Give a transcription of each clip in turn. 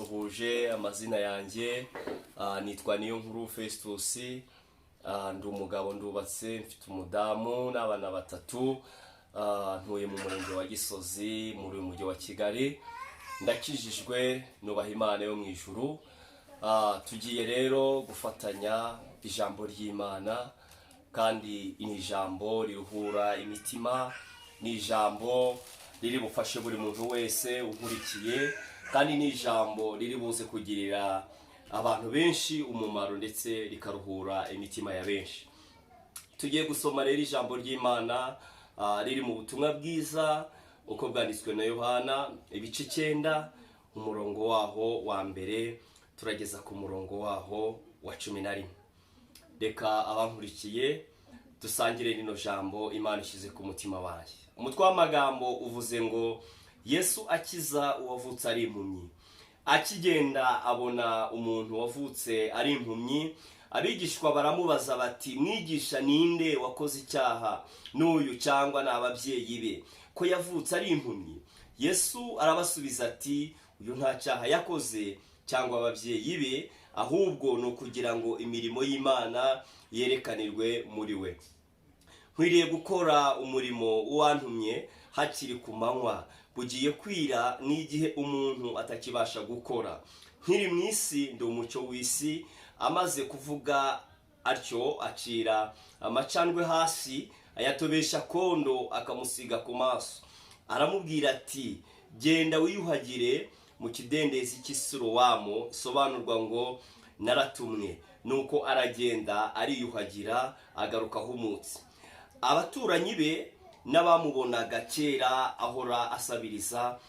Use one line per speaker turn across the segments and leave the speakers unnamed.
Ndabasuhuje. Amazina yanjye nitwa Niyo Nkuru Festus. Ndi umugabo, ndubatse, mfite umudamu n'abana batatu. Ntuye mu murenge wa Gisozi muri uyu mujyi wa Kigali. Ndakijijwe, nubaha Imana yo mu ijuru. Tugiye rero gufatanya ijambo ry'Imana, kandi ni ijambo riruhura imitima, ni ijambo riri bufashe buri muntu wese ukurikiye, kandi ni ijambo riri buze kugirira abantu benshi umumaro, ndetse rikaruhura imitima ya benshi. Tugiye gusoma rero ijambo ry'Imana riri mu Butumwa Bwiza uko bwanditswe na Yohana, ibice 9, umurongo waho wa mbere turageza ku murongo waho wa 11. Reka abankurikiye dusangire rino jambo Imana ishyize ku mutima wanjye. Umutwe w'amagambo uvuze ngo: "Yesu akiza uwavutse ari impumyi." Akigenda abona umuntu wavutse ari impumyi. Abigishwa baramubaza bati: "Mwigisha, ninde wakoze icyaha, n'uyu cyangwa ni ababyeyi be, ko yavutse ari impumyi?" Yesu arabasubiza ati: "Uyu nta cyaha yakoze cyangwa ababyeyi be, ahubwo ni ukugira ngo imirimo y'Imana yerekanirwe muri we. Nkwiriye gukora umurimo w'uwantumye hakiri ku manywa. Bugiye kwira n'igihe umuntu atakibasha gukora. Nkiri mu isi, ndi umucyo w'isi." Amaze kuvuga atyo, acira amacandwe hasi, ayatobesha kondo, akamusiga ku maso. Aramubwira ati: "Genda wiyuhagire mu kidendezi cy'Isirowamu," sobanurwa ngo "Naratumwe." Nuko aragenda, ariyuhagira, agaruka ahumutse. Abaturanyi be n'abamubonaga kera ahora asabiriza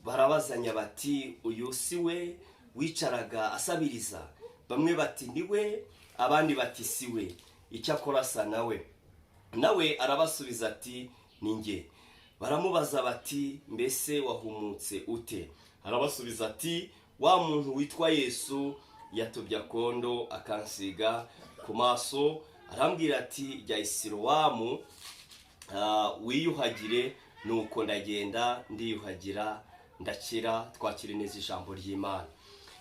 barabazanya bati: "Uyu si we wicaraga asabiriza?" Bamwe bati: "Ni we," abandi bati: "Si we, icyakora asa nawe." Nawe arabasubiza ati: "Ni njye." Baramubaza bati: "Mbese wahumutse ute?" Arabasubiza ati: "Wa muntu witwa Yesu yatobye akondo akansiga ku maso, arambwira ati: 'Jya Isirowamu wiyuhagire.' Nuko ndagenda, ndiyuhagira, ndakira." Twakire neza ijambo ry'Imana.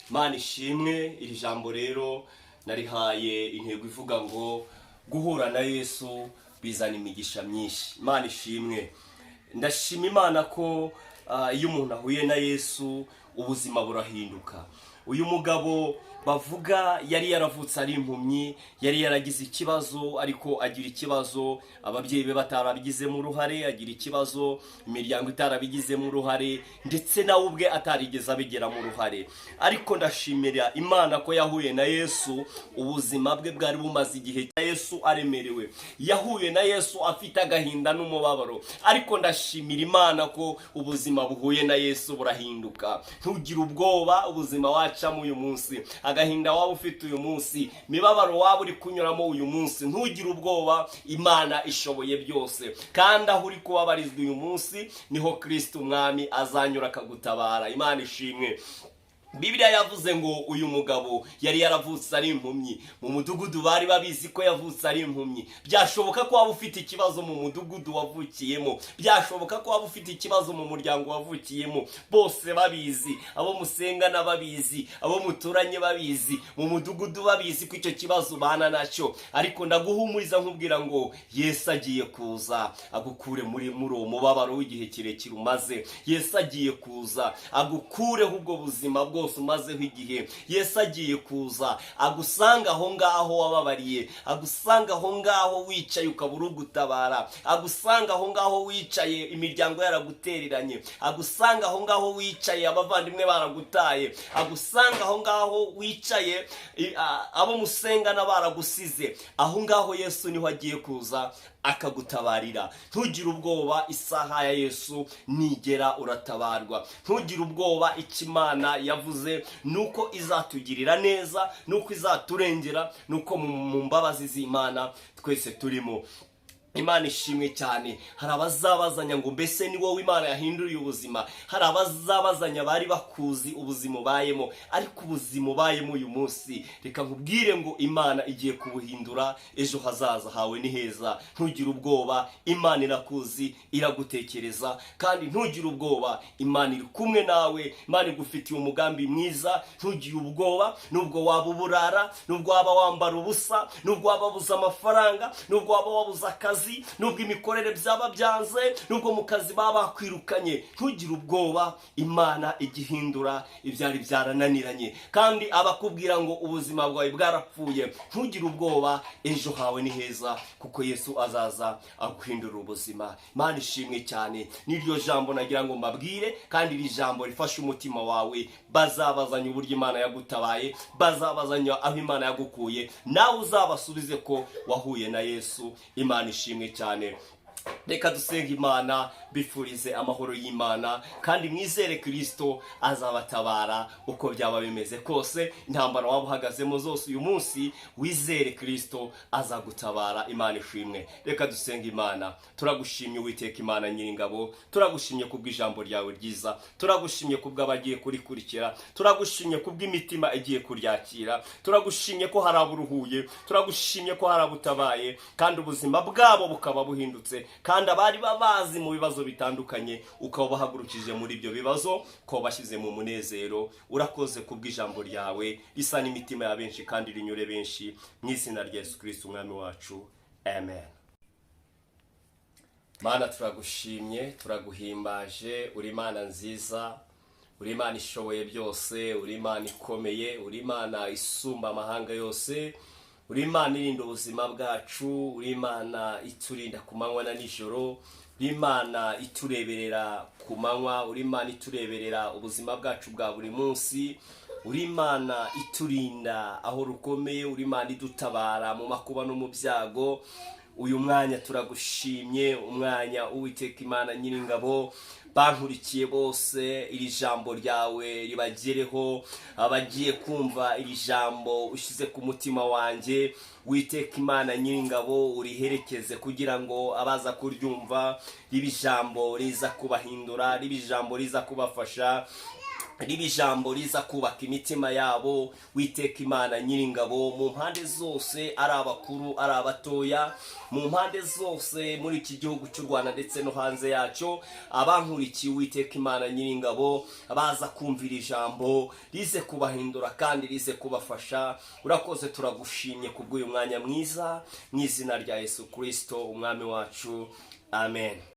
Imana ishimwe. Iri jambo rero narihaye intego ivuga ngo: "Guhura na Yesu bizana imigisha myinshi." Imana ishimwe. Ndashima Imana ko iyo umuntu ahuye na Yesu ubuzima burahinduka. Uyu mugabo bavuga yari yaravutse ari impumyi, yari yaragize ikibazo, ariko agira ikibazo ababyeyi be batarabigizemo uruhare, agira ikibazo imiryango itarabigizemo uruhare, ndetse nawe ubwe atarigeze abigiramo uruhare. Ariko ndashimira Imana ko yahuye na Yesu. Ubuzima bwe bwari bumaze igihe cya Yesu aremerewe, yahuye na Yesu afite agahinda n'umubabaro, ariko ndashimira Imana ko ubuzima buhuye na Yesu burahinduka. Ntugire ubwoba. Ubuzima wacamo uyu munsi, agahinda waba ufite uyu munsi, imibabaro waba uri kunyuramo uyu munsi, ntugire ubwoba. Imana ishoboye byose, kandi aho uri kubabarizwa uyu munsi niho Kirisiti Umwami azanyura akagutabara. Imana ishimwe. Bibiliya yavuze ngo uyu mugabo yari yaravutse ari impumyi. Mu mudugudu bari babizi ko yavutse ari impumyi. Byashoboka ko waba ufite ikibazo mu mudugudu wavukiyemo, byashoboka ko waba ufite ikibazo mu muryango wavukiyemo, bose babizi, abo musengana babizi, abo muturanye babizi, mu mudugudu babizi ko icyo kibazo ubana nacyo. Ariko ndaguhumuriza nkubwira ngo Yesu agiye kuza agukure muri uwo mubabaro w'igihe kirekire umaze. Yesu agiye kuza agukureho ubwo buzima bwose umazeho igihe. Yesu agiye kuza agusanga aho ngaho wababariye, agusanga aho ngaho wicaye ukabura ugutabara, agusanga aho ngaho wicaye imiryango yaragutereranye, agusanga aho ngaho wicaye abavandimwe baragutaye, agusanga aho ngaho wicaye abo musengana baragusize. Aho ngaho Yesu niho agiye kuza akagutabarira. Ntugire ubwoba, isaha ya Yesu nigera uratabarwa. Ntugire ubwoba. Icyo Imana yavuze ni uko izatugirira neza, ni uko izaturengera, ni uko mu mbabazi z'Imana twese turimo. Imana ishimwe cyane. Hari abazabazanya ngo: "Mbese ni wowe Imana yahinduriye ubuzima?" Hari abazabazanya bari bakuzi ubuzima ubayemo, ariko ubuzima ubayemo uyu munsi, reka nkubwire ngo Imana igiye kubuhindura. Ejo hazaza hawe ni heza. Ntugire ubwoba, Imana irakuzi, iragutekereza, kandi ntugire ubwoba, Imana iri kumwe nawe. Imana igufitiye umugambi mwiza. Ntugire ubwoba, nubwo waba uburara, nubwo waba wambara ubusa, nubwo waba wabuze amafaranga, nubwo waba wabuze akazi, nubwo imikorere byaba byanze, nubwo mu kazi baba bakwirukanye, ntugire ubwoba. Imana igihindura ibyari byarananiranye. Kandi abakubwira ngo ubuzima bwawe bwarapfuye, ntugire ubwoba, ejo hawe ni heza, kuko Yesu azaza aguhindura ubuzima. Imana ishimwe cyane. N'iryo jambo nagira ngo mbabwire, kandi iri jambo rifashe umutima wawe. Bazabazanya uburyo Imana yagutabaye, bazabazanya aho Imana yagukuye, nawe uzabasubize ko wahuye na Yesu. Imana ishimwe cyane. Reka dusenga Imana, bifurize amahoro y'Imana, kandi mwizere Kirisito azabatabara uko byaba bimeze kose. Intambara waba uhagazemo zose uyu munsi, wizere Kirisito azagutabara. Imana ishimwe. Reka dusenga Imana. Turagushimye, Uwiteka Imana Nyiringabo. Turagushimye kubw'ijambo ryawe ryiza, turagushimye kubw'abagiye kurikurikira, turagushimye kubw'imitima igiye kuryakira. Turagushimye ko hari aburuhuye, turagushimye ko hari abutabaye, kandi ubuzima bwabo bukaba buhindutse, kandi abari babazi mu bibazo bitandukanye ukaba ubahagurukije muri ibyo bibazo, ukaba ubashyize mu munezero. Urakoze kubw'ijambo ryawe risa n'imitima ya benshi kandi rinyure benshi, mu izina rya Yesu Kirisiti Umwami wacu, amen. Mana, turagushimye, turaguhimbaje. Uri Imana nziza, uri Imana ishoboye byose, uri Imana ikomeye, uri Imana isumba amahanga yose, uri Imana irinda ubuzima bwacu, uri Imana iturinda ku manywa na nijoro, uri Imana itureberera ku manywa, uri Imana itureberera ubuzima bwacu bwa buri munsi, uri Imana iturinda aho rukomeye, uri Imana idutabara mu makuba no mu byago. Uyu mwanya turagushimye, umwanya, Uwiteka Imana Nyiringabo. Bankurikiye bose, iri jambo ryawe ribagereho. Abagiye kumva iri jambo ushyize ku mutima wanjye, Witeka Imana Nyiringabo, uriherekeze kugira ngo abaza kuryumva riba ijambo riza kubahindura, riba ijambo riza kubafasha, riba ijambo riza kubaka imitima yabo. Witeka Imana Nyiringabo, mu mpande zose, ari abakuru, ari abatoya, mu mpande zose muri iki gihugu cy'u Rwanda ndetse no hanze yacyo, abankurikiye, Uwiteka Imana Nyiringabo, baza kumvira ijambo rize kubahindura kandi rize kubafasha. Urakoze, turagushimye kubw'uyu mwanya mwiza, mu izina rya Yesu Kirisito Umwami wacu, amen.